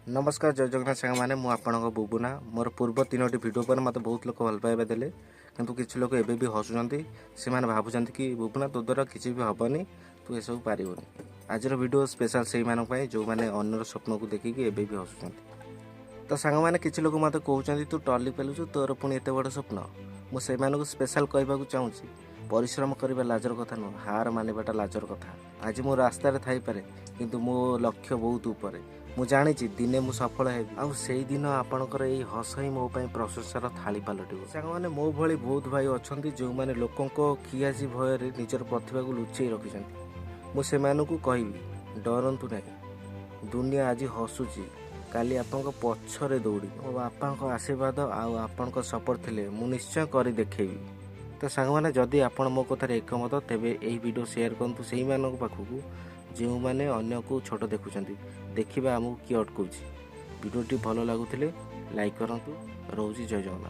ନମସ୍କାର, ଜୟ ଜଗନ୍ନାଥ ସାଙ୍ଗମାନେ। ମୁଁ ଆପଣଙ୍କ ବୁବୁନା। ମୋର ପୂର୍ବ ତିନୋଟି ଭିଡ଼ିଓ ପରେ ମୋତେ ବହୁତ ଲୋକ ଭଲ ପାଇବା ଦେଲେ, କିନ୍ତୁ କିଛି ଲୋକ ଏବେ ବି ହସୁଛନ୍ତି। ସେମାନେ ଭାବୁଛନ୍ତି କି ବୁବୁନା, ତୋ ଦ୍ୱାରା କିଛି ବି ହେବନି, ତୁ ଏସବୁ ପାରିବୁନି। ଆଜିର ଭିଡ଼ିଓ ସ୍ପେଶାଲ୍ ସେଇମାନଙ୍କ ପାଇଁ, ଯେଉଁମାନେ ଅନ୍ୟର ସ୍ୱପ୍ନକୁ ଦେଖିକି ଏବେ ବି ହସୁଛନ୍ତି। ତ ସାଙ୍ଗମାନେ, କିଛି ଲୋକ ମୋତେ କହୁଛନ୍ତି, ତୁ ଟଲି ପେଲୁଛୁ, ତୋର ପୁଣି ଏତେ ବଡ଼ ସ୍ୱପ୍ନ? ମୁଁ ସେମାନଙ୍କୁ ସ୍ପେଶାଲ୍ କହିବାକୁ ଚାହୁଁଛି, ପରିଶ୍ରମ କରିବା ଲାଜର କଥା ନୁହଁ, ହାର ମାନିବାଟା ଲାଜର କଥା। ଆଜି ମୁଁ ରାସ୍ତାରେ ଥାଇପାରେ, କିନ୍ତୁ ମୋ ଲକ୍ଷ୍ୟ ବହୁତ ଉପରେ। ମୁଁ ଜାଣିଛି ଦିନେ ମୁଁ ସଫଳ ହେବି, ଆଉ ସେଇଦିନ ଆପଣଙ୍କର ଏଇ ହସ ହିଁ ମୋ ପାଇଁ ପ୍ରଶଂସାର ଥାଳି ପାଲଟିବ। ସାଙ୍ଗମାନେ, ମୋ ଭଳି ବହୁତ ଭାଇ ଅଛନ୍ତି, ଯେଉଁମାନେ ଲୋକଙ୍କ କିଆଜି ଭୟରେ ନିଜର ପ୍ରତିଭାକୁ ଲୁଚେଇ ରଖିଛନ୍ତି। ମୁଁ ସେମାନଙ୍କୁ କହିବି, ଡରନ୍ତୁ ନାହିଁ। ଦୁନିଆ ଆଜି ହସୁଛି, କାଲି ଆପଣଙ୍କ ପଛରେ ଦୌଡ଼ିବ। ମୋ ବାପାଙ୍କ ଆଶୀର୍ବାଦ ଆଉ ଆପଣଙ୍କ ସପୋର୍ଟ ଥିଲେ ମୁଁ ନିଶ୍ଚୟ କରି ଦେଖେଇବି। ତ ସାଙ୍ଗମାନେ, ଯଦି ଆପଣ ମୋ କଥାରେ ଏକମତ, ତେବେ ଏହି ଭିଡ଼ିଓ ସେୟାର କରନ୍ତୁ ସେଇମାନଙ୍କ ପାଖକୁ, ଯେଉଁମାନେ ଅନ୍ୟକୁ ଛୋଟ ଦେଖୁଛନ୍ତି। ଦେଖିବା ଆମକୁ କିଏ ଅଟକାଉଛି। ଭିଡ଼ିଓଟି ଭଲ ଲାଗୁଥିଲେ ଲାଇକ୍ କରନ୍ତୁ। ରହୁଛି, ଜୟ ଜଗନ୍ନାଥ।